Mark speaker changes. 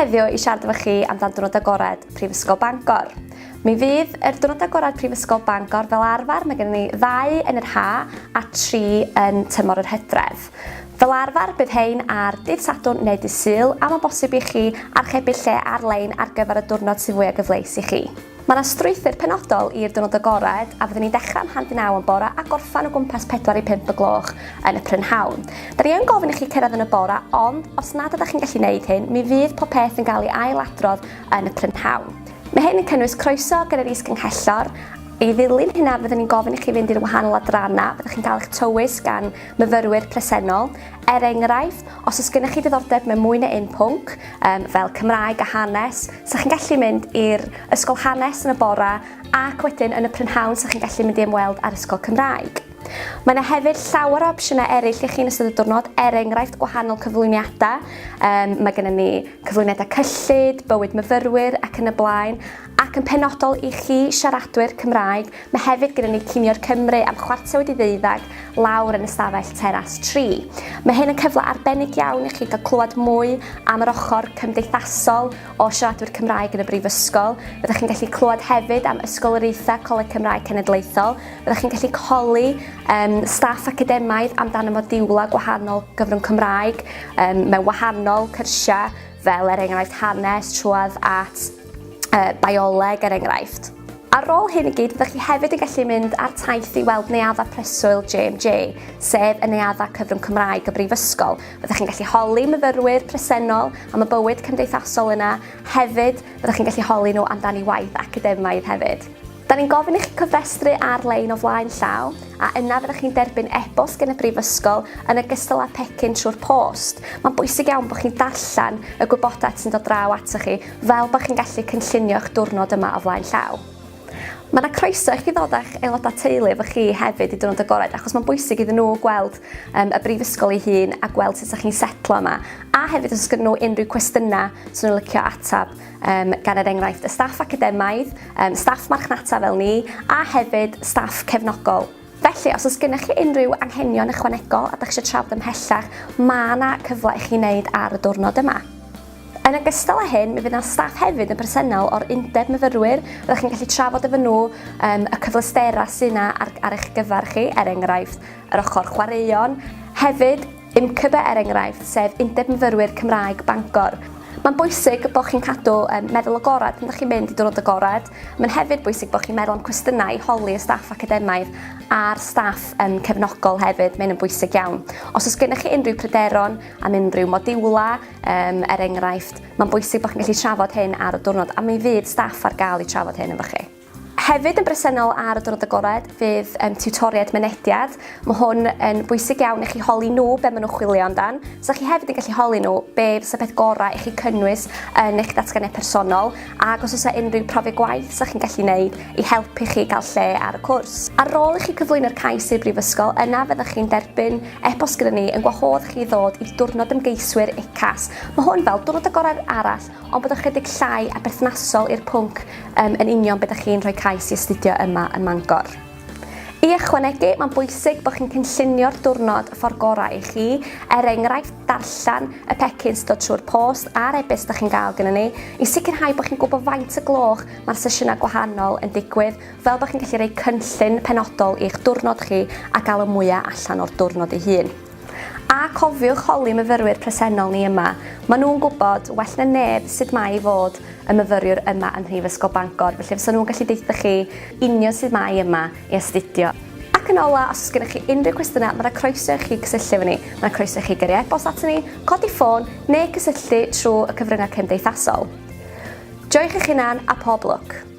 Speaker 1: heddiw i siarad efo chi amdan Diwrnod Agored Prifysgol Bangor. Mi fydd yr Diwrnod Agored Prifysgol Bangor fel arfer, mae gennym ni ddau yn yr ha a tri yn tymor yr hydref. Fel arfer, bydd hein ar dydd Sadwrn neu dydd Sul a mae'n bosib i chi archebu lle ar-lein ar gyfer y diwrnod sydd fwyaf gyfleus i chi. Mae 'na strwythur penodol i'r Diwrnod Agored a fyddwn ni'n dechrau am hanner 9 yn bore a gorffen o gwmpas 4 i 5 y gloch yn y prynhawn. Da ni yn gofyn i chi cyrraedd yn y bore ond os nad ydych chi'n gallu gwneud hyn, mi fydd pob peth yn cael ei ailadrodd yn y prynhawn. Mae hyn yn cynnwys croeso gan yr Is-Ganghellor. I ddilyn hynna, fyddwn ni'n gofyn i chi fynd i'r wahanol adrannau, fyddwch chi'n cael eich tywys gan myfyrwyr presennol. Er enghraifft, os oes gennych chi ddiddordeb mewn mwy na un pwnc, um, fel Cymraeg a hanes, sa chi'n gallu mynd i'r ysgol hanes yn y bora ac wedyn yn y prynhawn sa chi'n gallu mynd i ymweld â'r ysgol Cymraeg. Mae yna hefyd llawer o opsiynau eraill i chi yn ystod y diwrnod, er enghraifft gwahanol cyflwyniadau. Um, mae gennym ni cyflwyniadau cyllid, bywyd myfyrwyr ac yn y blaen, ac yn penodol i chi siaradwyr Cymraeg, Mae hefyd gyda ni Cinio'r Cymru am chwarter wedi ddeuddag lawr yn ystafell Teras 3. Mae hyn yn cyfle arbennig iawn i chi gael clywed mwy am yr ochr cymdeithasol o siaradwyr Cymraeg yn y brifysgol. Byddwch chi'n gallu clywed hefyd am ysgoloriaethau Coleg Cymraeg Cenedlaethol. Byddwch chi'n gallu holi um, staff academaidd amdan y modiwlau gwahanol gyfrwng Cymraeg um, mewn wahanol cyrsiau fel er enghraifft hanes, trwodd at uh, bioleg er enghraifft. Ar ôl hyn i gyd, byddwch chi hefyd yn gallu mynd ar taith i weld neuaddau preswyl JMJ, sef y neuaddau cyfrwng Cymraeg y Brifysgol. Byddwch chi'n gallu holi myfyrwyr presennol am y bywyd cymdeithasol yna. Hefyd, byddwch chi'n gallu holi nhw amdani waith academaidd hefyd. Da ni'n gofyn i chi cofrestru ar-lein o flaen llaw, a yna fyddwch chi'n derbyn e-bost gen y brifysgol yn ogystal â pecyn trwy'r post. Mae'n bwysig iawn bod chi'n darllen y gwybodaeth sy'n dod draw atoch chi fel bod chi'n gallu cynllunio'ch diwrnod yma o flaen llaw. Mae yna croeso i chi ddod â'ch aelodau teulu efo chi hefyd i Diwrnod Agored achos mae'n bwysig iddyn nhw gweld um, y brifysgol ei hun a gweld sut ydych chi'n setlo yma. A hefyd os oes gyda nhw unrhyw cwestiynau sy'n nhw'n licio ateb um, gan er enghraifft y staff academaidd, um, staff marchnata fel ni, a hefyd staff cefnogol. Felly, os oes gennych chi unrhyw anghenion ychwanegol a dych chi eisiau trafod ymhellach, mae yna cyfle i chi wneud ar y diwrnod yma. Yn ogystal â hyn, mi fydd yna staff hefyd yn presennol o'r Undeb Myfyrwyr, fyddwch chi'n gallu trafod efo nhw um, y cyfleusterau sydd yna ar, ar eich gyfer chi, er enghraifft yr ochr chwaraeon. Hefyd, UMCB er enghraifft, sef Undeb Myfyrwyr Cymraeg Bangor. Mae'n bwysig bod chi'n cadw um, meddwl agored pan ydych chi'n mynd i diwrnod agored. Mae'n hefyd bwysig bod chi'n meddwl am cwestiynau i holi y staff academaidd a'r staff um, cefnogol hefyd, mae'n yn bwysig iawn. Os oes gennych chi unrhyw pryderon am unrhyw modiwla, um, er enghraifft, mae'n bwysig bod chi'n gallu trafod hyn ar y diwrnod a mi fydd staff ar gael i trafod hyn efo chi. Hefyd yn bresennol ar y Diwrnod Agored fydd um, tiwtoriaid mynediad. Mae hwn yn bwysig iawn i chi holi nhw be maen nhw'n chwilio amdan. So chi hefyd yn gallu holi nhw be fysa peth gorau i chi cynnwys yn eich datganiad personol ac os oes unrhyw profiad gwaith sa chi'n gallu gwneud i helpu chi gael lle ar y cwrs. Ar ôl i chi cyflwyno'r cais i'r brifysgol, yna fyddwch chi'n derbyn e-bost gyda ni yn gwahodd chi ddod i diwrnod ymgeiswyr UCAS. Mae hwn fel diwrnod agored arall ond bod ychydig llai a berthnasol i'r pwnc um, yn union beth ydych chi'n rhoi cais i astudio yma ym Mangor. I ychwanegu, mae'n bwysig bod chi'n cynllunio'r diwrnod y ffordd gorau i chi, er enghraifft darllen y pecyn sy'n dod trwy'r post a'r e-byst ydych chi'n gael gyda ni, i sicrhau bod chi'n gwybod faint y gloch mae'r sesiynau gwahanol yn digwydd, fel bod chi'n gallu rhoi cynllun penodol i'ch diwrnod chi a gael y mwyaf allan o'r diwrnod ei hun. A cofiwch holi myfyrwyr presennol ni yma, maen nhw'n gwybod well na neb sut mae i fod yn myfyriwr yma ym Mhrifysgol Bangor, felly fysa nhw'n gallu deutha chi union sut mae yma i astudio. Ac yn ola, os oes gennych chi unrhyw cwestiynau, mae yna croeso i chi gysylltu efo ni. Mae yna croeso i chi gyrru e-bost aton ni, codi ffôn, neu cysylltu trwy y cyfryngau cymdeithasol. Joiwch eich hunan a pob lwc!